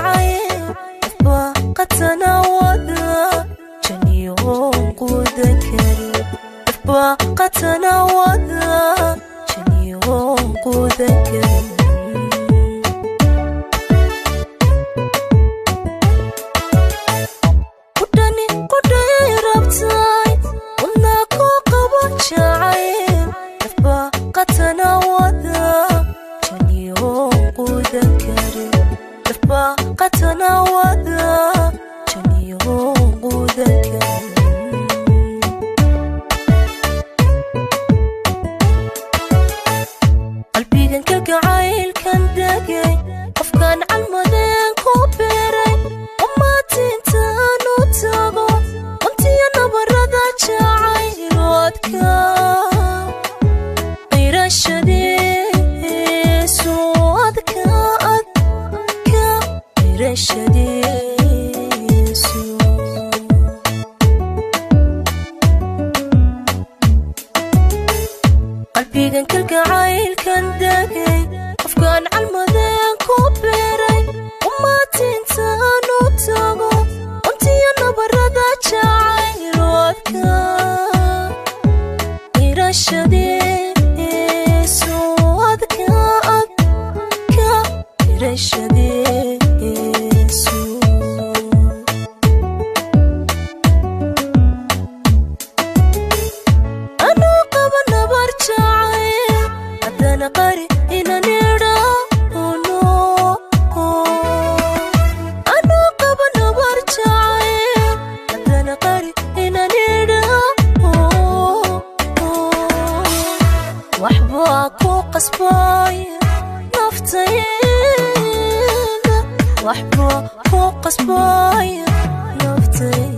jacayl Afbaaqatana wada janiyoon quudan karin Afbaaqatana wada janiyoon quudan karin Qudhani qudhay rabtay wadna ku qabo jacayl Afbaaqatana wada janiyoon quudan karin Afbaaqatana wada janiyoon quudan karin Qalbigan kalgacaylkan degay qofkan calmadeen ku beeray umaatintaan u tago qontiya nabarada jacayl adka qirashadiisu adka adka qirashadiisu Qalbigan kalgacaylkan degay qofkan calmadeen ku beeray umaatintaan u tago qontiya nabarada jacayl adka qirashadiisu adka adka qirashadiisu Anuu qaba nabar jacayl haddana qari inaan idhaahno Anuu qaba nabar jacayl haddana qari inaan idhaahno Waxbaa ku qasbaya naftayda Waxbaa ku qasbaya naftayda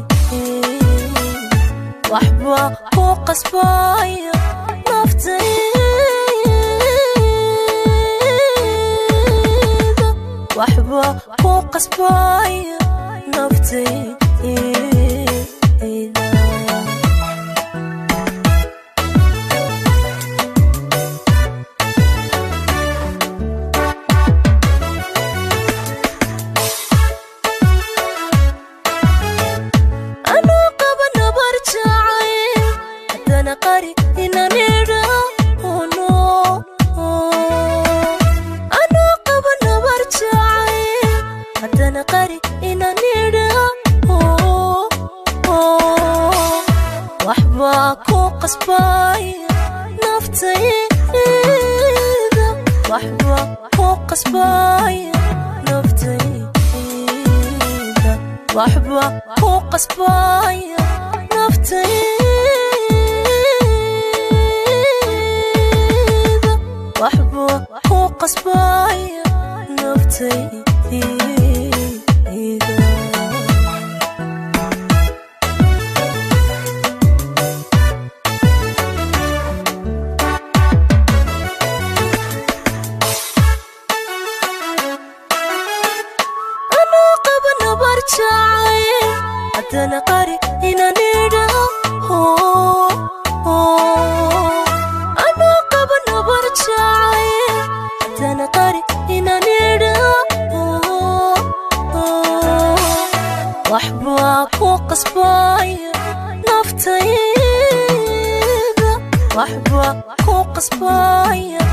Waxbaa ku qasbaya naftayda Waxbaa ku qasbaya naftayda Anuu qaba nabar jacayl haddana qari inaan idhaahno Anuu qaba nabar jacayl haddana qari inaan idhaahno Waxbaa ku qasbaya naftayda Waxbaa ku qasbaya naftayda Waxbaa ku qasbaya naftayda Waxbaa ku qasbaya naftayda Anuu qaba nabar jacayl haddana qari inaan idhaahno Anuu qaba nabar jacayl haddana qari inaan idhaahno Waxbaa ku qasbaya naftayda Waxbaa ku qasbaya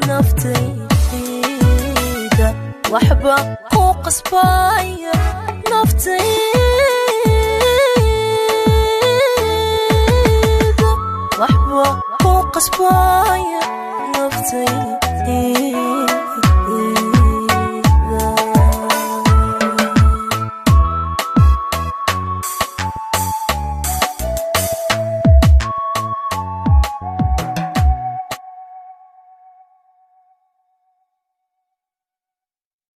naftayda Waxbaa ku qasbaya naftayda Waxbaa ku qasbaya naftayda.